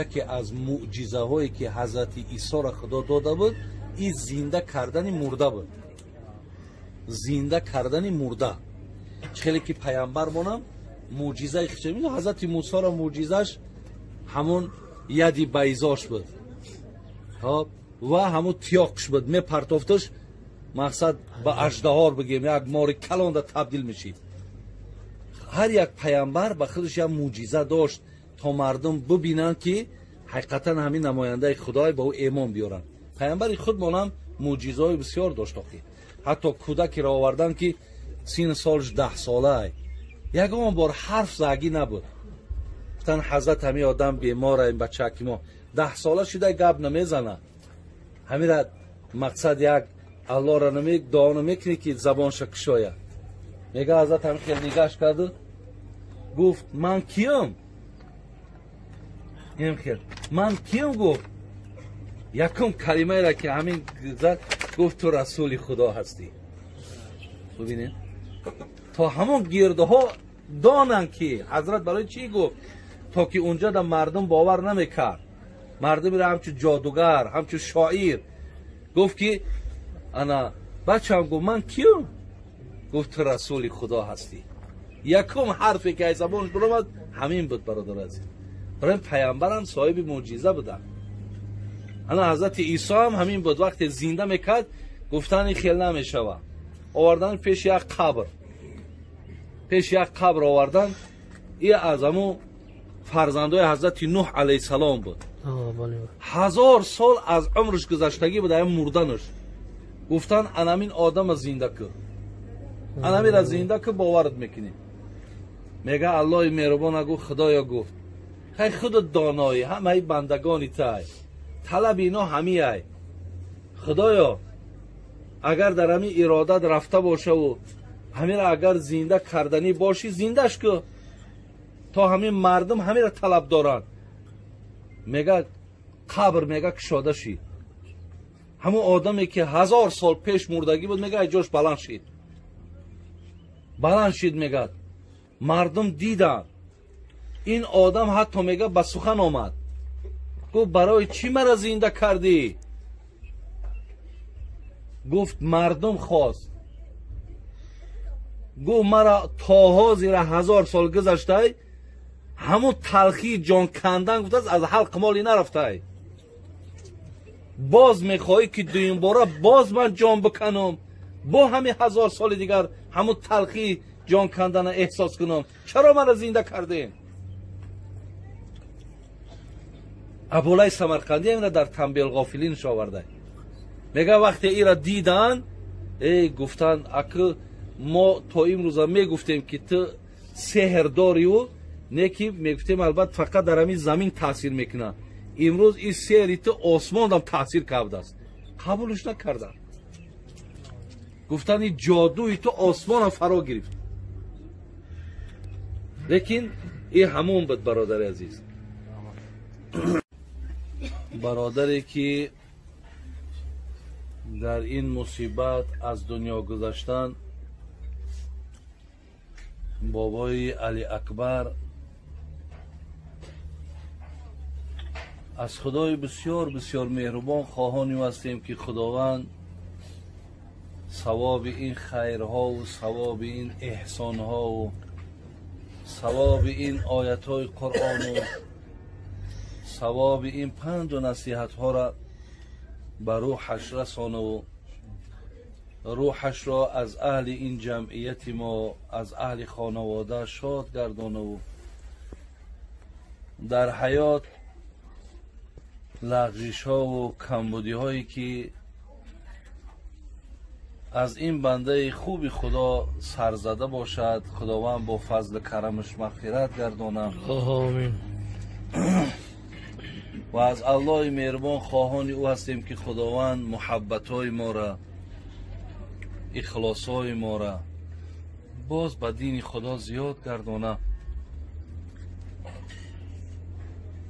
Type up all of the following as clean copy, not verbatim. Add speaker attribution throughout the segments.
Speaker 1: Яке аз мӯъҷизаҳое ки ҳазрати Исоро Худо дода буд, ин зинда кардани мурда буд. Зинда кардани мурда. Хеле ки паямбар монам мӯъҷизаи хича. Ҳазрати Мусоро мӯъҷизаш ҳамон яди байзош буд. Хоб ва ҳамон тиёқш буд. Мепартофташ, мақсад ба аждаҳор бигем, як мори калонда табдил мешид. Ҳар як паямбар ба худаш як мӯъҷиза дошт то мардум бибинанд ки ҳақиқатан ҳамин намояндаи Худой ба ӯ эмон биёранд. Паямбари худмонам мӯъҷизаҳои бисёр дошт охи. Ҳатто кӯдакеро оварданд ки сину солаш 10 солаа. Ягон бор ҳарф загӣ набуд. Гуфтанд ҳазрат ҳамин одам бемора, ин бачаки мо 10 сола шуда гап намезана. Ҳамира мақсад як Аллоҳро дуо намекунӣ ки забонша кушоя. Мега ҳазрат ҳамин хел нигоҳш карду гуфт ман киём? Хел ман киём гуфт. Якум калимаеро ки ҳамин зад гуфт ту расули Худо ҳастӣ. Бибинед то ҳамон гирдҳо донанд ки ҳазрат барои чӣ гуфт, то ки унҷо да мардум бовар намекард. Мардумро ҳамчун ҷодугар, ҳамчун шоир гуфт ки ана бачам гуфт ман киём? Гуфт ту расули Худо ҳастӣ. Якум ҳарфе ки аз забонаш баромад ҳамин буд, бародари азиз. Барои паямбарам соҳиби мӯъҷиза буданд. Ана ҳазрати Исо ҳам ҳамин буд. Вақте зинда мекард гуфтани хел намешава. Овардан пеши як қабр. Пеши як қабр овардан. И аз ҳамун фарзандои ҳазрати Нуҳ алайҳиссалом буд. 1000 сол аз умрш гузаштагӣ буд, ая мурданаш. Гуфтан анамин одама зинда кун. Анамира зинда кун, боварат мекунӣ. Мега Аллоҳи меҳрубона гуфт Худоё гуфт хай худат доноӣ, ҳамаи бандагони тай, талаби ино ҳамиай. Худоё агар дар ҳамин иродат рафта бошаву ҳамира агар зинда карданӣ бошӣ, зиндаш ку, то ҳамин мардум ҳамира талаб доранд. Мега қабр мега кушода шид. Ҳамон одаме ки 1000 сол пеш мурдагӣ буд, мега ҷош баланд шид. Баланд шид мегад. Мардум диданд. Ин одам ҳатто мега ба сухан омад. Гуфт барои чӣ мара зинда кардӣ? Гуфт мардум хост. Гуфт мара то ҳозира 1000 сол гузаштай, ҳамун талхии ҷон кандан гуфтааст аз ҳалқи моли нарафтай. Боз мехоҳӣ ки дуюмбора боз ман ҷон биканам, бо ҳамин 1000 соли дигар ҳамун талхии ҷон кандана эҳсос кунам. Чаро мара зинда кардем? Абулай Самарқандӣ ҳамина дар Танбеҳул-ғофилинш оварда. Мега вақте ира дидан, эй гуфтанд акы мо то имрӯза мегуфтем ки ту сеҳр дорию, не ки мегуфтем албатта фақат дар ҳамин замин таъсир мекунад. Имрӯз ин сеҳри ту осмонам таъсир кардааст. Қабулш накарданд. Гуфтанд ин ҷодуи ту осмонам фаро гирифт. Лекин ин ҳамон буд, бародари азиз. Бародаре ки дар ин мусибат аз дунё гузаштан, бобои Али Акбар, аз Худои бисёр бисёр меҳрубон хоҳони ҳастем ки Худованд савоби ин хайрҳову савоби ин эҳсонҳову савоби ин оятҳои Қуръону савоби ин панду насиҳатҳоро ба рӯҳаш расонаву рӯҳашро аз аҳли ин ҷамъияти мо, аз аҳли хонавода шод гардонаву дар ҳаёт лағжишҳову камбудиҳое ки аз ин бандаи хуби Худо сарзада бошад, Худованд бо фазли карамаш мағфират гардонад.
Speaker 2: Омин.
Speaker 1: Ва аз Аллоҳи меҳрубон хоҳони ӯ ҳастем ки Худованд муҳаббатҳои моро, ихлосҳои моро боз ба дини Худо зиёд гардонад.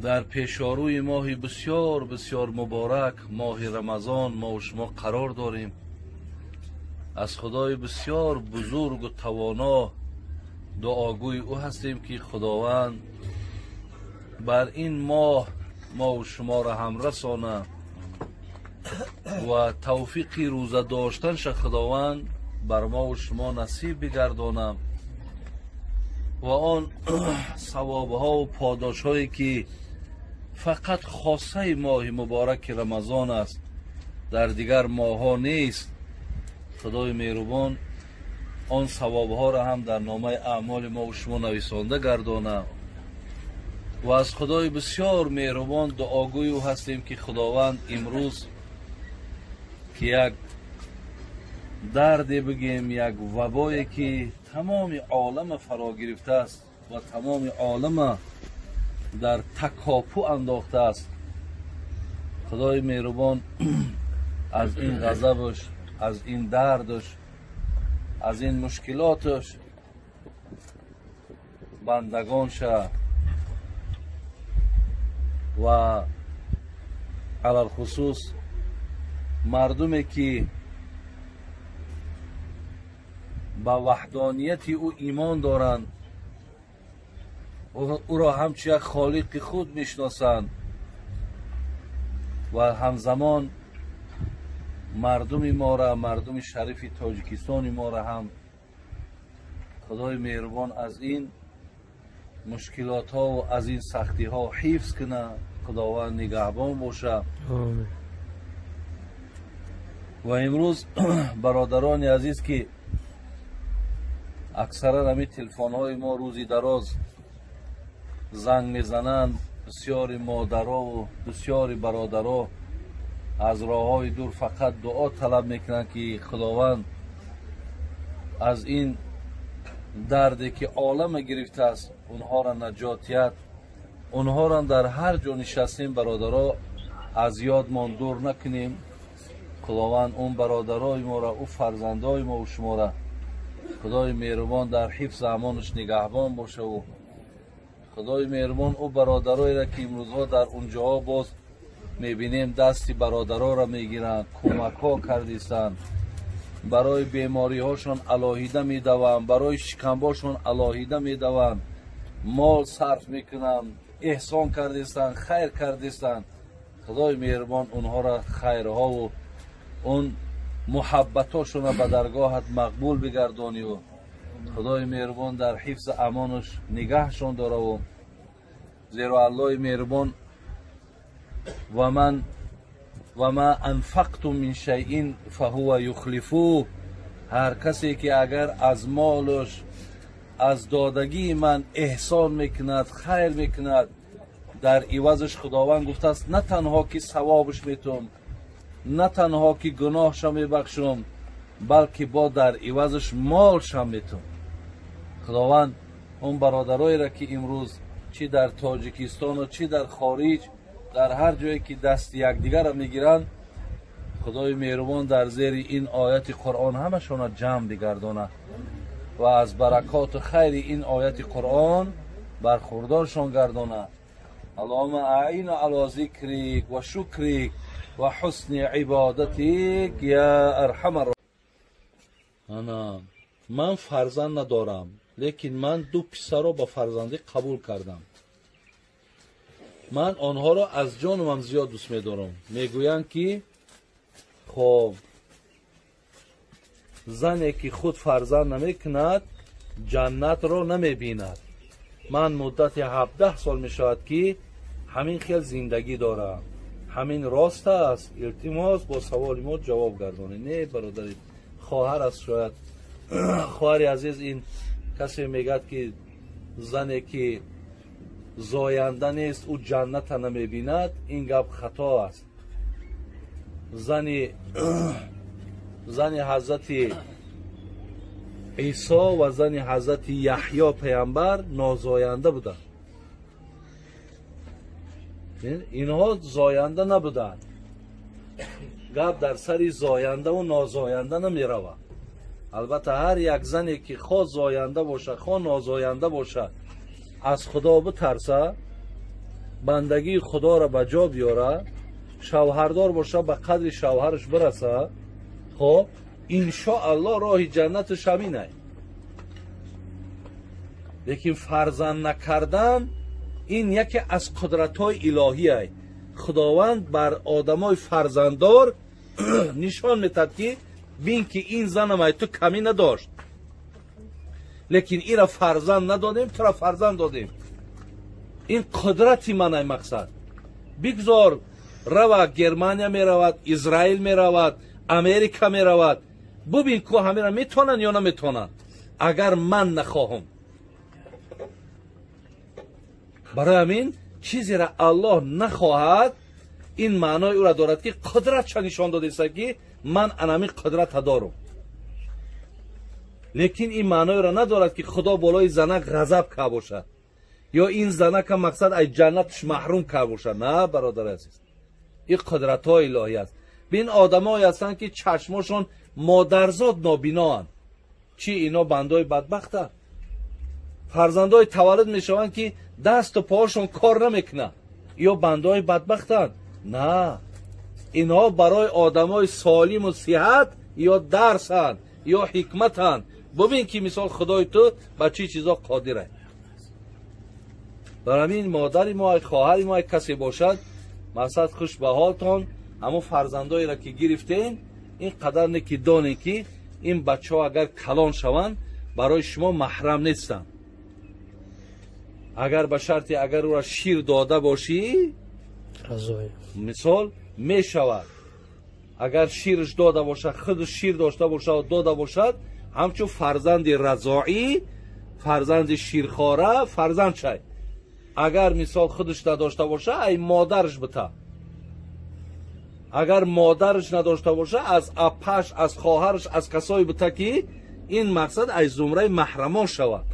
Speaker 1: Дар пешорӯи моҳи бисёр бисёр муборак, моҳи Рамазон, мо шумо қарор дорем. Аз Худои бисёр бузургу тавоно дуогӯи ӯ ҳастем, ки Худованд бар ин моҳ мо ва шуморо ҳам расона ва тавфиқи рӯза доштанша Худованд бар мо ва шумо насиб бигардона ва он савобҳо ва подошҳое ки фақат хосаи моҳи мубораки Рамазон аст, дар дигар моҳҳо нест, Худои меҳрубон он савобҳоро ҳам дар номаи аъмоли мо ва шумо нависонда гардона ва аз Худои бисёр меҳрубон дуогӯи ӯ ҳастем, ки Худованд имрӯз ки як дарде бигем, як вабое ки тамоми олама фаро гирифтааст ва тамоми олама дар такопӯ андохтааст, Худои меҳрубон аз ин ғазабаш, аз ин дардаш, аз ин мушкилоташ бандагонша ва алалхусус мардуме ки ба ваҳдонияти ӯ имон доранд, ӯро ҳамчун як холиқи худ мешиносанд ва ҳамзамон мардуми моро, мардуми шарифи Тоҷикистони моро ҳам Худои меҳрубон аз ин мушкилотҳо ва аз ин сахтиҳо ҳифз кунад, Худованд нигаҳбон бошад. Ва имрӯз бародарони азиз, ки аксаран ҳамин телефонҳои мо рӯзи дароз занг мезананд, бисёри модарову бисёри бародаро аз роҳҳои дур фақат дуо талаб мекунанд, ки Худованд аз ин дарде ки олама гирифтааст онҳоро наҷот диҳад. Онҳоро дар ҳар ҷо нишастем, бародаро, аз ёдмон дур накунем. Худованд он бародарои моро, ӯ фарзандои мо ва шуморо Худои меҳрубон дар ҳифз амонаш нигаҳбон бошаву Худои меҳрубон ӯ бародароеро ки имрӯзҳо дар унҷоҳо боз мебинем, дасти бародароро мегиранд, кӯмакҳо кардистанд, барои бемориҳошон алоҳида медаванд, барои шикамбошон алоҳида медаванд, мол сарф мекунанд, эҳсон кардистанд, хайр кардистанд. Худои меҳрубон онҳоро хайрҳову он муҳаббатошонро ба даргоҳат мақбул бигардониву Худои меҳрубон дар ҳифзи амонаш нигаҳшон дораву, зеро Аллоҳи меҳрубон ва ма анфақтум мин шайъин фаҳува юхлифу, ҳар касе ки агар аз молаш, аз додагии ман эҳсон мекунад, хайр мекунад, дар ивазаш Худованд гуфтааст на танҳо ки савобаш метум, на танҳо ки гуноҳша мебахшум, балки бо дар ивазаш молшам метум. Худованд он бародароеро ки имрӯз чӣ дар Тоҷикистону чӣ дар хориҷ, дар ҳар ҷое ки дасти якдигарро мегиранд, Худои меҳрубон дар зери ин ояти Қуръон ҳамашонро ҷамъ бигардонад ва аз баракоту хайри ин ояти Қуръон бархурдоршон гардонад. Аллоҳумма аина ало зикрик ва шукрик ва ҳусни ибодатик я арҳамар. Ана ман фарзанд надорам, лекин ман ду писарро ба фарзандӣ қабул кардам. Ман онҳоро аз ҷонумам зиёд дӯст медорам. Мегӯянд ки хоб зане ки худ фарзанд намекунад, ҷаннатро намебинад. Ман муддати 17 сол мешавад ки ҳамин хел зиндагӣ дорам. Ҳамин рост аст? Илтимос бо саволи мо ҷавоб гардонед. Не, бародари хоҳар аст, шояд хоҳари азиз, ин касе мегӯяд ки зане ки зоянда нест, ӯ ҷанната намебинад, ин гап хато аст. Зани ҳазрати Исо ва зани ҳазрати Яҳё паямбар нозоянда буданд. Инҳо зоянда набуданд. Гап дар сари зояндаву нозоянда намеравад. Албатта ҳар як зане ки хо зоянда бошад, хо нозоянда бошад, аз Худо битарса, бандагии Худоро ба ҷо биёра, шавҳардор боша, ба қадри шавҳараш бираса, хоб иншоаллоҳ роҳи ҷаннаташ ҳаминай. Лекин фарзанд накардан ин яке аз қудратҳои илоҳӣ. Худованд бар одамои фарзанддор нишон метад, ки бин, ки ин занам ай ту камӣ надошт, лекин ира фарзанд надодем, тура фарзанд додем. Ин қудрати ман ай. Мақсад, бигзор рава, Германия меравад, Израил меравад, Америка меравад, бубин ку ҳамира метавонанд ё наметавонанд, агар ман нахоҳам. Барои ҳамин чизеро Аллоҳ нахоҳад, ин маънои ӯра дорад, ки қудратша нишон додеста, ки ман анамин қудрата дорам. Лекин ин маъноеро надорад, ки Худо болои занак ғазаб кард бошад ё ин занака, мақсад, аз ҷаннаташ маҳрум кард бошад. На, бародари азиз, ин қудратҳои илоҳӣ аст. Бин, одамое ҳастанд, ки чашмошон модарзод нобиноанд. Чӣ, ино бандои бадбахтанд? Фарзандои таваллуд мешаванд, ки дасту поҳошон кор намекунанд, ё бандои бадбахтанд? На, инҳо барои одамои солиму сиҳат ё дарсанд, ё ҳикматанд. Бубин, ки мисол Худои ту ба чӣ чизо қодир аст. Бар ҳамин модари мо, хоҳари мо, касе бошад, мақсад, хуш ба ҳолтон. Ҳамон фарзандоеро ки гирифтен, ин қадар не, ки донем, ки ин бачаҳо агар калон шаванд, барои шумо маҳрам нестанд. Агар ба шарти агар ӯра шир дода бошӣ, мисол мешавад, агар ширш дода бошад, худ шир дошта бошад, дода бошад, ҳамчун фарзанди разоӣ, фарзанди ширхора фарзанд шай. Агар мисол худаш надошта боша, ай модараш бита. Агар модараш надошта боша, аз апаш, аз хоҳараш, аз касое бита, ки ин мақсад аз зумраи маҳрамон шавад,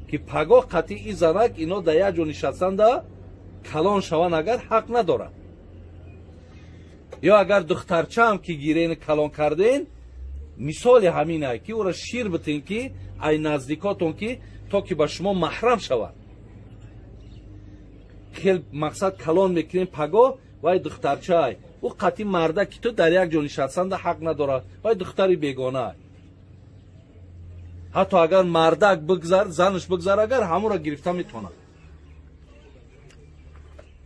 Speaker 1: ки пагоҳ қатъи занак ино дар як ҷо нишастанда калон шаванд, агар ҳақ надорад. Ё агар духтарчаам ки гирен, калон карден, мисоли ҳаминае, ки ӯро шир битен, ки ай наздикотон, ки то ки ба шумо маҳрам шавад. Хел мақсад калон мекунем, пагоҳ вай духтарчаай, ӯ қатъи марда ки ту дар як ҷо нишастанда ҳақ надорад, вай духтари бегонаай. Ҳатто агар мардак бигзар, занаш бигзар, агар ҳамонро гирифта метавонад.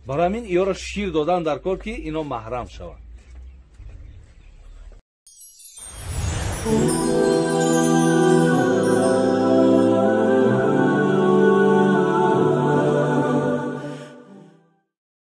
Speaker 1: Барои ҳамин иёро шир додан дар кор, ки ино маҳрам шаванд.